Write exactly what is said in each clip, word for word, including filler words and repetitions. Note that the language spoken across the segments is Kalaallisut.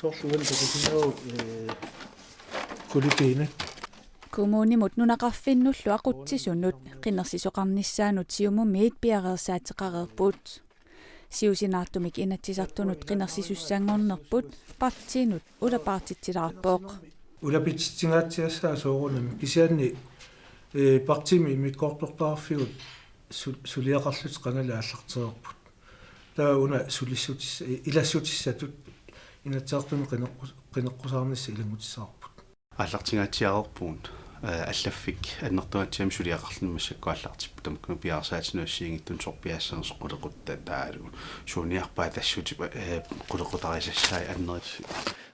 Soorlu uani takusinnaavarput, ee, kulipiinat. Kommunimut nunaqarfinnullu aqutsisunut qinersisoqarnissaanut Siumumiit piareersaateqareerput. Siusinaartumik Inatsisartunut qinersisussanngornerput partiinut ulapaartitsilaarpoq. Ulapitsitsingaatsiassaaq soorunami kisianni, ee, partiimi immikkoortortaqarfigut su-, suliaqarlutik qangali aallartereerput. Taava una sulissutissa-, ilassutissatut Inatsisartuni qineqqus-, qineqqusaarnissaq ilanngutissaqarput. Aallartingaatsiareerpugut, ee, allaffik annertungaatsiamik suliaqarluni massakkut aallartippoq, tamakkuninnga piareersaatinut assigiinngitsunut sorpiaassanersoq qulequttat taavalu. Suuniarpaa tassutip, ee, qulequtarisassai annerit.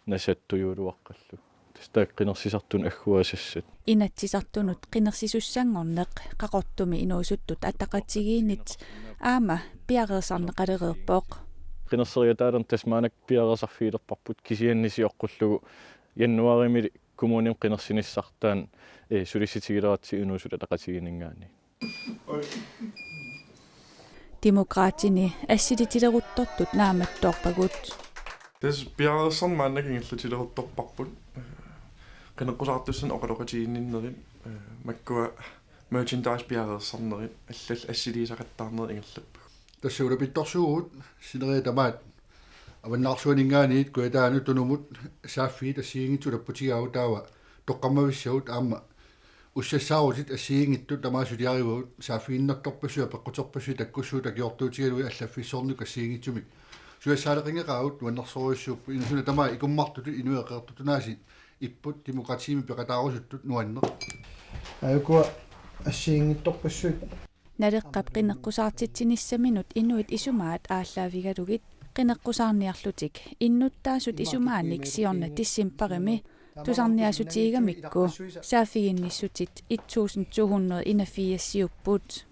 Nasattujuuluaqqallu. Tassa taakku qinersisartunut agguaasassat. Inatsisartunut qinersisussanngorneq Qaqortumi inuusuttut ataqatigiinnit aamma piareersarneqalereerpoq. Qinerseriataalerneq tassa maannakkut piareersarfigilerparput, kisianni sioqqullugu januaarimi kommunimi qinersinissaq taanna, ee, sulissutigileratsigit inuusuttut ataqatigiinninngaanniit. Demokraatini assilitileruttortut naammattoorpagut. Tassa piareersarneq maannakkut ingerlatileruttorparput. Qineqqusaartussanik oqaloqatiginninnerit, makkua merchandise piareersarnerit, allallu assiliisaqattaarnerit ingerlappagut. Tassa ulapittorsuugut sineriak tamaat Avannaarsuaninngaanniit Kujataanut Tunumut saaffiit assigiinngitsut ulapputigaavut, taava toqqammavissagut aamma ussassaarutit assigiinngitsut tamaasa suliarivagut, saaffiginnittorpassuit apeqquterpassuit takkussuit akiortuutigalugit allaffissornikkut assigiinngitsumik. Suliassaaleqinngeqaagut, nuannersorujussuupput, inuusunut tamaat ikummartutut inuit qeqertartut aasiit ipput, demokratiimi peqataarusuttut, nuanneq. Aajukua assigiinngitsorpassuit. Naleqqap qineqqusaartitsinissaminut inuit isumaat aallaavigalugit qineqqusaarniarlutik innuttaasut isumaanik siorna decembarimi tusarniaassutigigamikku saaffiginnissutit et tusind to hundrede enogfirsiupput.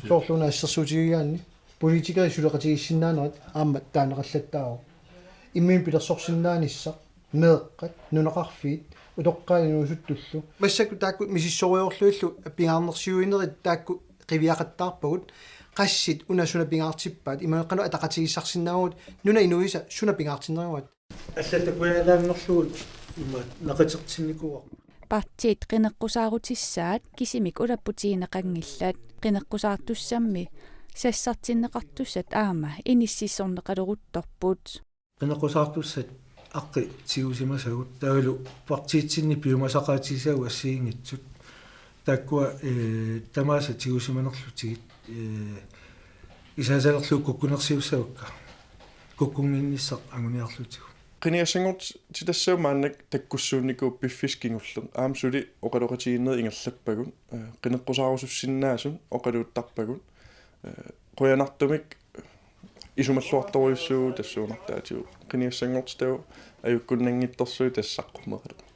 Soorlu una assersuutigigaanni politikerit suleqatigiissinnaanerat aamma taaneqallattaarpoq. Imminut pilersorsinnaanissaq, meeqqat, nunaqarfiit, utoqqaat inuusuttullu. Massakkut taakku misissorujoorlugillu pingaarnersiuinerit taakku qiviaqattaarpagut, qassit una suna pingaartippaat, imaluunniit qanoq ataqatigiissaarsinnaavugut, nunap inuisa suna pingaartinneruat. Allattakujalaannerlugu ima naqitertinnikuuarput. Partiit qineqqusaarutissaat kisimik ulapputigineqanngillat, qineqqusaartussammi sassartinneqartussat aamma inississorneqaleruttorput. Qineqqusaartussat aqqi tigusimasagut, taavalu partiitsinni piumasaqaatigisagut assigiinngitsut. Taakkua, ee, tamaasa tigusimanerlutigit, ee, isaasalerlugu kukkunersiussavakka. Kukkunnginnissaq anguniarlutigu. Qinigassanngortitassavut maannakkut takkussuunnikuupput piffissaq kingulleq. Aamma suli oqaloqatigiinnerit ingerlappagut, ee, qineqqusaarusussinnaasut oqaluuttarpagut. Ee, qujanartumik isumalluartorujussuuvugut tassuunartaatigut. Qinigassanngortitavut ajukkunnanngitsorsuit tassa saqqummeqalerput.